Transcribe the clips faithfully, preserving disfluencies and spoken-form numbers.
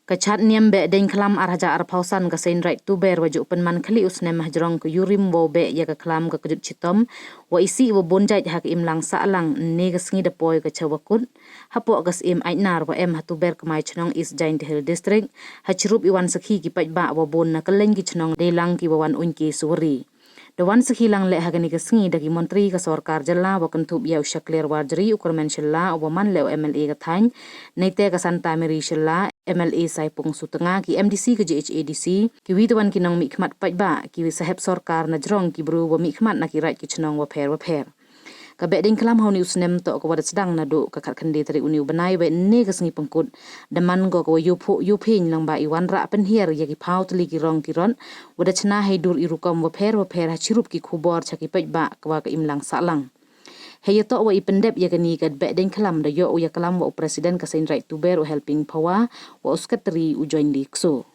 Ka Chatniam Behdeiñkhlam ar hajar arphaw san ka Seiñraij Tuber wa ju pynman khlieh u snem hajrong ka yurim wow beh ya ka khlam ka kjut chitom wa isih wa bun jait ha ka imlang sahlang. Ynne ka sngi da poi ka cha wa kut hapoh ka Syiem Aitnar wa em ha Tuber Kmai Chnong, East Jaintia Hills District, ha chirup i wan sakhi ki paidbah wa bun na kylleiñ ki chnong deilang ki wa wan uiñke suwari. Da wan sakhi lang leh ha kani ka sngi da ki montri ka sorkar jylla wa kynthup ya u Shakliar Warjri, u kyrmen Shylla u wa man leh u M L A ka thaiñ, neite ka Santa Mary Shylla, M L A Saipung Sutnga, ki M D C ka J H A D C, ki wi te wan ki nongmihkhmat paidbah, ki wi sahep sorkar na jrong ki bru wa mihkhmat na ki raij ki chnong wa pher wa pher. Ka Behdeiñkhlam ha uni u snem toh ka wa da sdang naduh ka khatkhynde tarik uni u bnai, wei ynne ka sngi pynkut da man ko ka wa yow phuh yow phiñ lang ba i wan rah pynhiar ya ki phaw tylli ki rong ki rot wa da chna hei dur i rukom wa pher wa pher ha chirup ki khubor cha ki paidbah ka wa ka imlang sahlang. Hei yatoh wa i pyndep ya kani ka Behdeiñkhlam da yoh u ya klam wa u President ka Seiñraij Tuber u Helping Phawa wa u Secretary u Joinly Kso.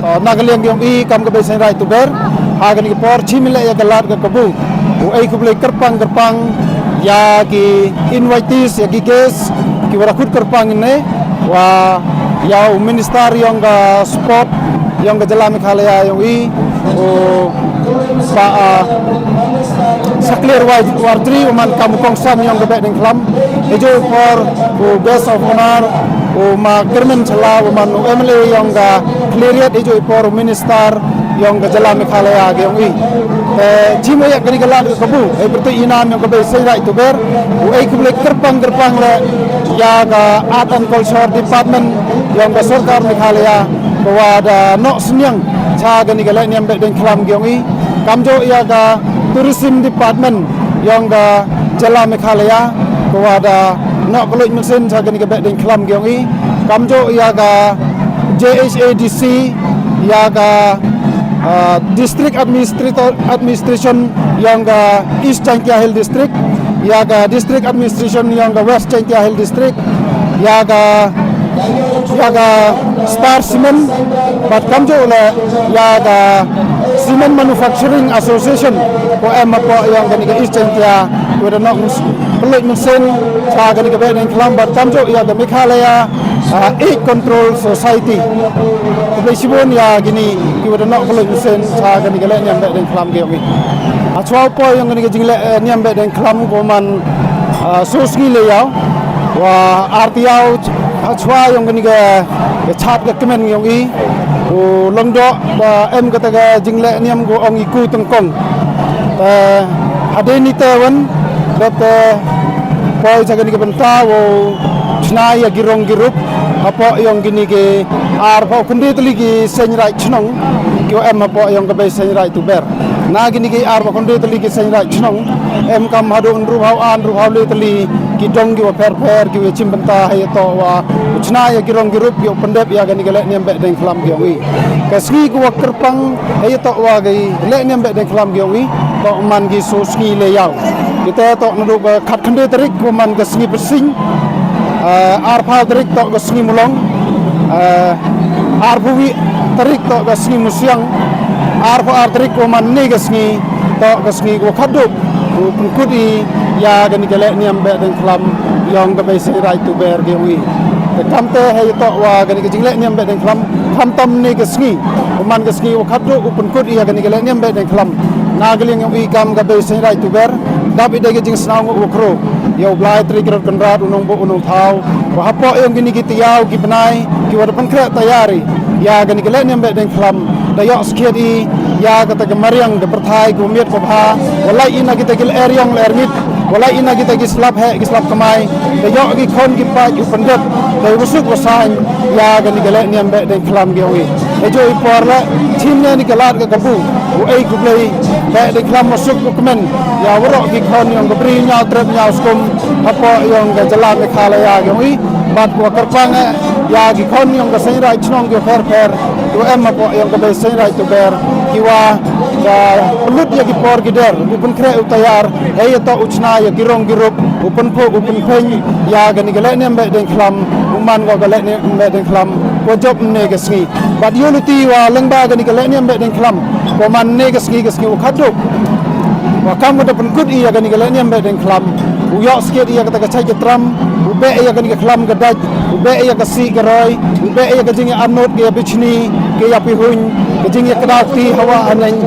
Na ka liang yong i kam ka Bei Seiñraij Tuber, ha kani ka por chim i leh ya ka lad ka kabu u e khublei kyrpang kyrpang ya ki invitees, ya ki guest ki wa da khut kyrpang ynne, wa ya u Minister yong ka Sport yong ka jylla Meghalaya yong i, u Bah, ah, Saklier Wa-, Warjri, u man kam u kongsan yong ka Behdieñkhlam. Heijooh i por u Guest of Honour, u Ma Kyrmen Shylla, u man u M L A yong ka Khliehriat, heijooh i por u Minister yong ka jylla Meghalaya ka yong i. Te chim ya kani ka lad ka kabu, e pyrtuid i nam yong ka Bei Seiñraij Tuber, u e khublei kyrpang kyrpang leh ya ka Art and Culture Department yong ka sorkar Meghalaya, ka wa da noh sniang cha kani ka lehniam Behdieñkhlam ka yong i. Kamjooh ya ka Tourism Department yong ka jylla Meghalaya, ka wa da noh kylluid mynsien cha kani ka Behdieñkhlam ka yong i. Kamjooh ya ka J H A D C, ya ka, ah, District Administrator, Administration yong ka East Jaintia Hills District, ya ka District Administration yong ka West Jaintia Hills District, ya ka, ya ka Star Cement, bad kamjooh leh ya ka Cement Manufacturing Association, ko em hapoh yong kani ka East Jaintia, ko da noh kylluid mynsien cha kani ka Behdieñkhlam, bad kamjooh ya ka Meghalaya, ah, Age Control Society. Khublei chibun ya kini ki wa da noh kylluid mynsien cha kani ka lehniam Behdieñkhlam ka yong i. Hachwa u poi yong kani ka jingleh, eh, niam Behdieñkhlam ko man, ah, soo sngi le yaw. Wa ar tayaaw hachwa yong kani ka, ka chaad ka kmen yong i, u Lyngdoh, wa em kata ka jinglehniam ko ong i Ku Tyngkong. Te hadien ite wan, dep te poi cha kani ka bynta wow chna ya ki rong ki rup hapoh yong kini ki arphaw khynde tylli ki seiñraij chnong ki wa em hapoh yong ka Bei Seiñraij Tuber. Na kini ki arphaw khynde tylli ki seiñraij chnong, em kam hadooh ynruphaw ar, ynruphaw le tylli ki dong ki wa pher pher ki wa chimbynta heiyatoh wa u chna ya ki rong ki rup yow pyndep ya kani ka lehniam Behdieñkhlam ka yong i. Ka sngi ka wa kyrpang heiyatoh wa ka lehniam Behdieñkhlam ka yong i, toh man ki soo sngi le yaw. Kita toh nadooh ka khatkhynde tarik wa man ka sngi Pyrsiñ, eh, arphaw tarik toh ka sngi Mulong, eh, arphaw wi tarik toh ka sngi Musiang, arphaw ar tarik wa man ynne ka sngi toh ka sngi ka wa khatduh u pynkut i ya kani ka lehniam Behdieñkhlam yong ka Bei Seiñraij Tuber ka yong i. Te kamte heiyatoh wa kani ka jinglehniam Behdieñkhlam, khamtam ynne ka sngi, u man ka sngi wa khatduh u pynkut i ya kani ka lehniam Behdieñkhlam, na ka liang yong i kam ka Bei Seiñraij Tuber, dap i da ka jingsngewnguh wa khroo ya u Blai Tri Kynrad Kynrad, u Nongbuh u Nongthaw, wa hapoh yong kini ki tayaaw ki bnai ki wa da pynkhreh tayar i ya kani ka lehniam Behdieñkhlam, da yoh skhiat i ya kata ka mariang ka pyrthai ka wa miat ka wa bha, wa lait i na kita ki lyer yong lyer miet, wa lait i na kita ki slap heh ki slap kmai, da yoh ki khon ki paid u pyndep da wa suk wa saiñ ya kani ka lehniam Behdieñkhlam ka yong i. Heijooh i por leh chim ya kani ka lad ka kabu u e khublei Behdieñkhlam wa suk wa kmen ya waroh ki khon yong ka Bri Ñiaw Trep Ñiaw Skum hapoh yong ka jylla Meghalaya ka yong i, bad wa kyrpang eh ya ki khon yong ka seiñraij chnong ki wa pher pher ki wa em hapoh yong ka Bei Seiñraij Tuber, ki wa da pynlut ya ki por ki der u pynkhreh u tayar heiyatoh u chna ya ki rong ki rup, u pynphuh u pynphieng ya kani ka lehniam Behdieñkhlam, u man ko ka lehniam Behdieñkhlam wa jop ynne ka sngi. Bad yooluti wa lyngba kani ka lehniam Behdieñkhlam ko man ynne ka sngi, ka sngi wa khatduh, wa kam wa da pynkut i ya kani ka lehniam Behdieñkhlam, u yoh skhiat i ya kata ka chait ka tram, u beh ya kani ka khlam ka dait, u beh ya ka sih ka roi, u beh ya ka jingyaanud ka ya bichni, ka ya pihuiñ, ka jingyakdaw kti hawa haneng,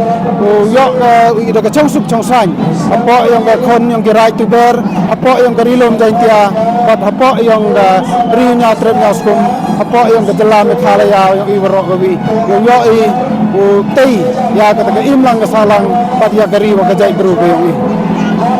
u yoh, eh, u i da ka chongsuk chongsaiñ hapoh yong ka khon yong ki raij Tuber, hapoh yong ka Ri Lum Jaiñtia, bad hapoh yong ka Bri Ñiaw Trep Ñiaw Skum, hapoh yong ka jylla Meghalaya yong i waroh kawi, yow yoh i u tei ya kata ka imlang ka sahlang bad ya ka ri wa ka jaitbru ka yong i.